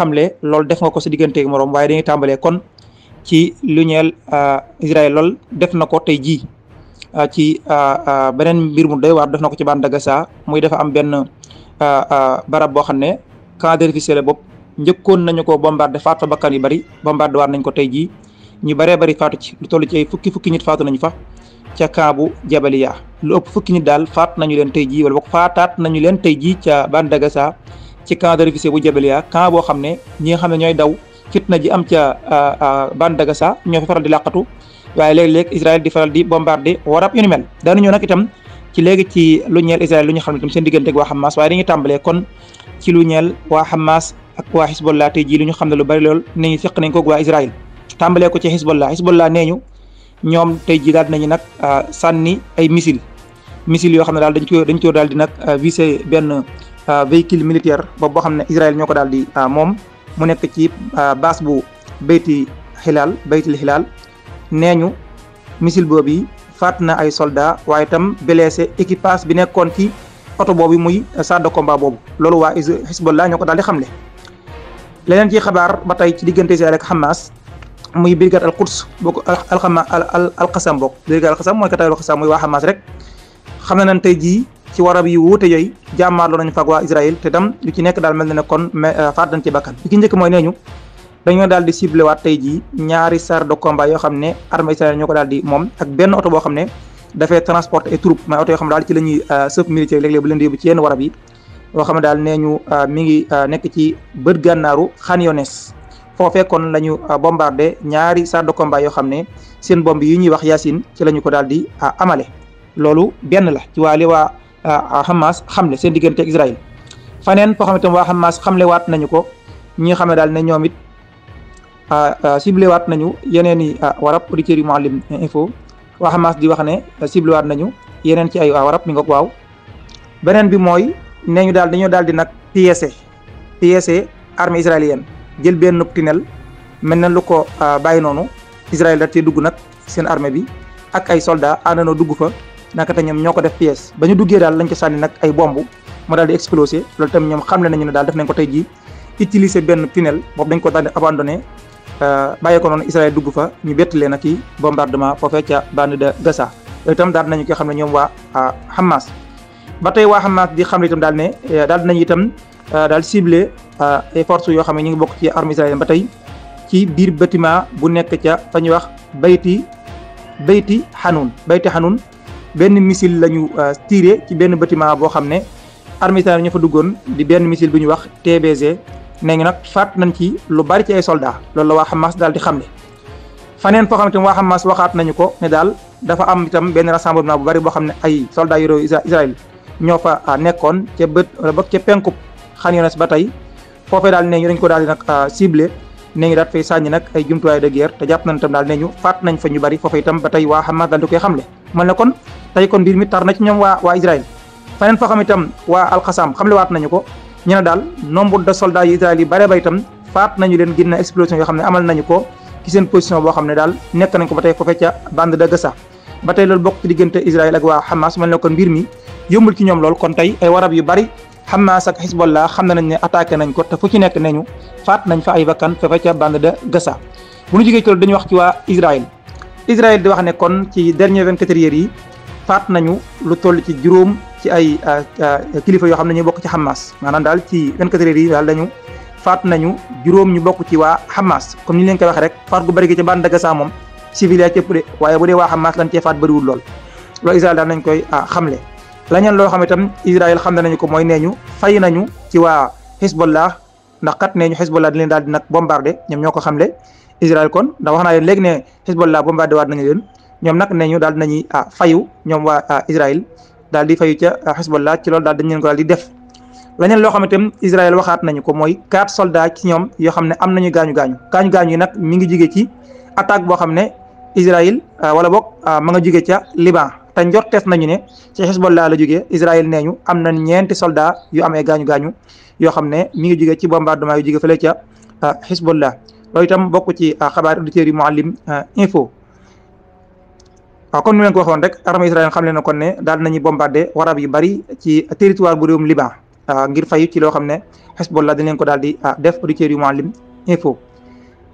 xamle loolu def nga ko sa digganteeg morom waaye dañuy tàmbalee kon ci lu ñeel Israël lool def na ko tey jii ci beneen mbir mu doy waar def na ko ci bande de Gaza muy dafa am benn barab boo xam ne camp de réfugiés la bopp njëkkoon nañu ko bombardé faat fa bakkan yu bari bombardé waat nañ ko tey jii ñu bëree bëri faatu ci lu toll ci ay fukki nit faatu nañu fa ca camp bu Jabaliya lu ëpp fukki nit daal faat nañu leen tey jii wala boog faataat nañu leen tey jii ca bande de Gaza ci camp de réfugiés bu Jabaliya camp boo xam ne ñi nga xam ne ñooy daw fitna ji am ca bande de Gaza ñoo fi faral di làqatu waaye léeg-léeg Israël di faral di bombardé warab yu ni mel daana ñëw nag itam ci léegi ci lu ñeel Israël lu ñu xam ne itam seen diggante ak waa Hamas waaye dañuy tàmbalee kon ci lu ñeel waa Hamas ak waa Hezbollah tey jii lu ñu xam ne lu bari lool nañu seq nañ ko waa Israël tàmbalee ko ci Hezbollah nee ñu ñoom tey jii daal dinañu nag sànni ay missile yoo xam ne daal dañ ko daal di nag visé benn véhicule militaire boobu boo xam ne Israël ñoo ko daal di moom mu nekk ci base bu baytil xilaal nee ñu missile boobu yi faat na ay soldats waaye itam blessé équipage bi nekkoon ci oto boobu muy char de combat boobu loolu waa Hezbollah ñoo ko daal di xamle. leneen ci xabaar ba tey ci diggante Israël ak Hamas muy brigade al Quds bokk al-Qassam bokk brigade al-Qassam mooy kataayu al-Qassam muy waa Hamas rek xam na nañ tey jii ci warab yi wuute yooyu jàmmaarloo nañu fag waa Israël te tam lu ci nekk daal mel na ne kon faat nañ ci bakkan li ki njëkk mooy nee ñu dañoo daal di ciblé waat tey jii ñaari char de combat yoo xam ne armée Israël ñoo ko daal di moom ak benn oto boo xam ne dafay transporter ay troupes mais oto yoo xam ne daal ci la ñuy chef militaire léeg-léeg bu leen di yóbbu ci yenn warab yi yoo xam ne daal nee ñu mi ngi nekk ci bët gànnaaru Khan Younes foofee kon la ñu bombardé ñaari char de combat yoo xam ne seen bomb yi ñuy wax Yaasin ci la ñu ko daal di amale loolu benn la ci waa Hamas xamle seen diggante ak Israël faneen foo xam ne tam waa Hamas xamle waat nañu ko ñi nga xam ne daal ne ñoom it ciblé waat nañu yeneen i warab auditeurs yu Mouhalim info waa Hamas di wax ne ciblé waat nañu yeneen ci ay warab mi nga waaw beneen bi mooy nee ñu daal dañoo daal di nag piécé armée israélienne jël benn tunnel mel na lu ko bàyyi noonu Israël da cee dugg nag seen armée bi ak ay soldats àndandoo dugg fa naka te ñoom ñoo ko def pièce ba ñu duggee daal lañ ko sànni nag ay bomb mu daal di explosé loolu tam ñoom xamle nañu ne daal def nañ ko tey jii utiliser benn tunnel boobu dañ ko daal di abandonné bàyyee ko noonu Israël dugg fa ñu bett leen ak i bombardement foofee ca bande de Gaza yooyu itam daal nañu ko xam ne ñoom waa Hamas ba tey waa Hamas di xam ne itam daal ne daal dinañu itam daal ciblé ay forces yoo xam ne ñu ngi bokk ci armée israélienne ba tey ci biir bâtiment bu nekk ca fa ñuy wax bayti Hanun benn missile la ñu tiré ci benn bâtiment boo xam ne armée israélienne ñu fa duggoon di benn missile bu ñuy wax TBZ nee ñu nag faat nañ ci lu bari ci ay soldats loolu la waa Hamas daal di xamle. faneen foo xam ne tam waa Hamas waxaat nañu ko ne daal dafa am itam benn rassemblement bu bari boo xam ne ay soldats yu réew Israël ñoo fa nekkoon ca bët wala boog ca penkub Khan Younes ba tey foofee daal nee ñu dañ ko daal di nag ciblé nee ñu daal fay sànni nag ay jumtuwaay de guerre te jàpp nañ itam daal nee ñu faat nañ fa ñu bari foofee itam ba tey waa Hamas daal di koy xamle. man ne kon tey kon mbir mi tar na ci ñoom waa Israël faneen foo xam itam waa Al-Qassam xamle waat nañu ko ñu ne daal nombre de soldats yu Israël yi bare ba itam faat nañu leen ginnaaw explosion yoo xam ne amal nañu ko ci seen position boo xam ne daal nekk nañ ko ba tey foofee ca bande de Gaza ba tey loolu bokk ci diggante Israël ak waa Hamas mel ne kon mbir mi yombul ci ñoom lool kon tey ay warab yu bari Hamas ak Hezbollah xam nañ ne attaqué nañ ko te fu ci nekk nañu faat nañ fa ay bakkan foofee ca bande de Gaza bu ñu jógee ci loolu dañuy wax ci waa Israël di wax ne kon ci dernier 24 heures yi faat nañu lu toll ci juróom ci ay kilifa yoo xam ne ñu bokk ci Hamas maanaam daal ci 24 heures yi daal dañu faat nañu juróom ñu bokk ci waa Hamas comme ni leen koy waxee rek faat gu bëri gi ci bande de Gaza moom civil yaa cëpp de waaye bu dee waa Hamas lañ cee faat bëriwul lool loolu Israël daal nañ koy xamle lañeen loo xam itam Israël xam nañu ko mooy nee ñu fay nañu ci waa Hezbollah ndax kat nee ñu Hezbollah di leen daal di nag bombardé ñoom ñoo ko xamle Israël kon ndax wax naa leen léegi ne Hezbollah bombardé waat nañu leen ñoom nag nee ñu daal dinañuy fayu ñoom waa Israël daal di fayu ca Hezbollah ci loolu daal dañ leen ko daal di def leneen loo xam ne itam Israël waxaat nañu ko mooy 4 soldats ci ñoom yoo xam ne am nañu gaañu yi nag mi ngi jóge ci attaque boo xam ne Israël wala boog ma nga jóge ca Liban te njortees nañu ne ci Hezbollah la jógee Israël nee ñu am na 4 soldats yu amee gaañu yoo xam ne mi ngi jóge ci bombardement yu jóge fële ca Hezbollah loolu itam bokk ci xabaar auditeurs yu Mouhalim info waaw comme ni leen ko waxoon rek armée israélienne xam leen na kon ne daal nañuy bombardé warab yu bari ci territoire bu réewum Liban ngir fayu ci loo xam ne Hezbollah dañ leen ko daal di def. auditeurs yu Mouhalim info.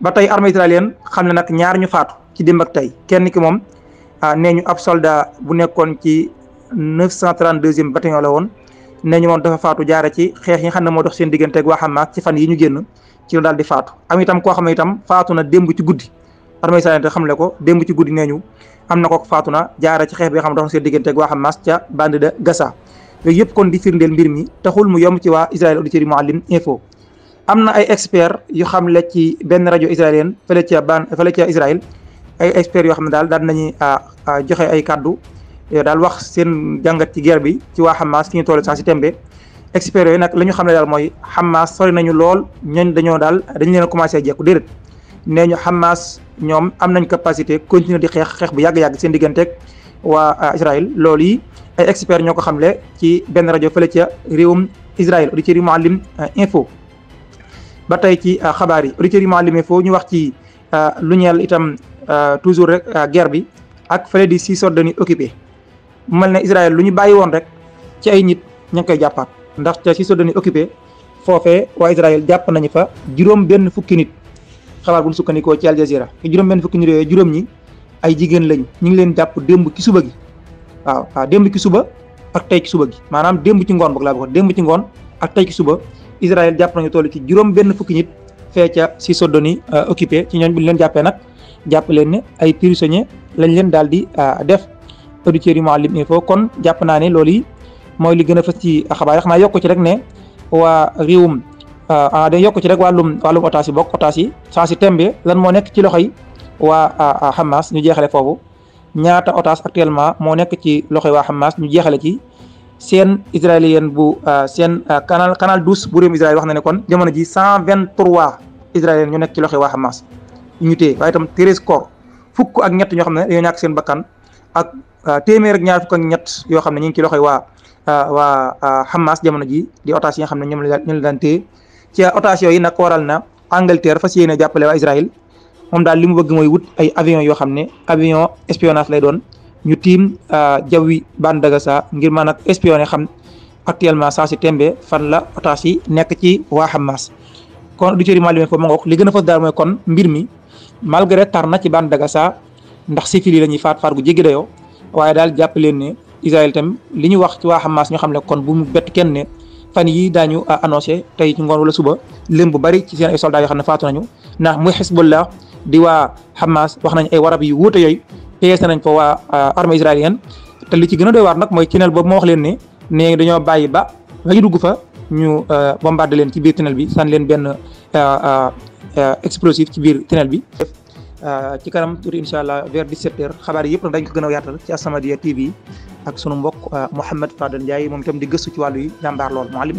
ba tey armée israélienne xam ne nag ñaar ñu faatu ci démb ak tey kenn ki moom nee ñu ab soldat bu nekkoon ci 932e bataillon la woon nee ñu moom dafa faatu jaare ci xeex yi nga xam ne moo dox seen diggante ak waa Hamas ci fan yi ñu génn ci lu daal di faatu. am itam koo xam ne itam faatu na démb ci guddi armée israélienne te xamle ko démb ci guddi nee ñu am na ko faatu na jaare ci xeex bi nga xam ne dox seen diggante ak waa Hamas ca bande de Gaza. yooyu yëpp kon di firndeel mbir mi taxul mu yomb ci waa Israël. auditeurs yu Mouhalim info. am na ay experts yu xam le ci benn rajo israélienne fële ca Israël ay experts yoo xam ne daal nañuy joxe ay kàddu daal wax seen jàngat ci guerre bi ci waa Hamas fi ñu toll saa si tembe. experts yooyu nag la ñu xam ne daal mooy Hamas sori nañu lool ñooñ dañu leen a commencé jekku déedéet nee ñu Hamas ñoom am nañ capacité continuer di xeex bu yàgg-yàgg seen digganteeg waa Israël. loolu yi ay experts ñoo ko xamle ci benn rajo fële ca réewum Israël. auditeurs yu Mouhalim info. ba tey ci xabaar yi auditeurs yu Mouhalim info ñu wax ci lu ñeel itam toujours rek guerre bi ak fële di Cisjordanie occupé mu mel ne Israël lu ñu bàyyi woon rek ci ay nit ña ngi koy jàppaat ndax ca Cisjordanie occupé foofee waa Israël jàpp nañu fa juróom-benn fukki nit. xabaar bu ñu sukkandikoo ci Al Jazeera te juróom-benn fukki nit yooyu juróom ñi ay jigéen lañu ñu ngi leen jàpp démb ci suba gi. waaw démb ci suba ak tey ci suba gi maanaam démb ci ngoon boog laa bëggoon démb ci ngoon ak tey ci suba Israël jàpp nañu toll ci juróom-benn fukki nit fee ca Cisjordanie occupé ci ñooñ bu ñu leen jàppee nag jàpp leen ne ay prisonniers lañ leen daal di def. auditeurs yu Mouhalim info kon jàpp naa ne loolu yi mooy li gën a fës ci xabaar yi xam naa yokk ci rek ne waa réewum dañ yokk ci rek wàllum otages yi bokk otages yi saa si tembe lan moo nekk ci loxo yi waa Hamas ñu jeexale foofu. ñaata otage actuellement moo nekk ci loxoy waa Hamas ñu jeexale ci seen israélienne bu seen canal 12 bu réewum Israël wax na ne kon jamono ji 123 israéliens ñu nekk ci loxoy waa Hamas ñu téye waaye itam 13 corps fukk ak ñett ñoo xam ne dañoo ñàkk seen bakkan ak téeméer ak ñaar fukk ak ñett yoo xam ne ñu ngi ci loxoy waa Hamas jamono ji di otage yi nga xam ne ñoom la daan téye ci otage yooyu nag waral na Angleterre fas yéene jàppale waa Israël. moom daal li mu bëgg mooy wut ay avion yoo xam ne avion espionnage lay doon ñu tiim jawwi bande de Gaza ngir mën a espionné xam actuellement saa si tembe fan la otage yi nekk ci waa Hamas. kon auditeurs yi Mouhalim info ma ngoog li gën a fës daal mooy kon mbir mi malgré tar na ci bande de Gaza ndax civil yi la ñuy faat gu jéggi dayoo waaye daal jàpp leen ne Israël tam li ñu wax ci waa Hamas ñu xam ne kon bu mu bett kenn ne fan yi daañu annoncé tey ci ngoon wala suba lim bu bari ci seen ay soldats yoo xam ne faatu nañu ndax muy Hezbollah di waa Hamas wax nañ ay warab yu wuute yooyu peese nañ fa waa armée israélienne te li ci gën a doy waar nag mooy tunnel boobu moo wax leen ne dañoo bàyyi ba ñu dugg fa ñu bombardé leen ci biir tunnel bi sànni leen benn explosif ci biir tunnel bi. ci kanam tuuti incha allah vers 17h xabaar yi yëpp nag dañ ko gën a yaatal ci As-Samadiyya TV ak sunu mbokk Mouhamed Fadel Ndiaye moom itam di gëstu ci wàllu yi jàmbaar lool Mouhalim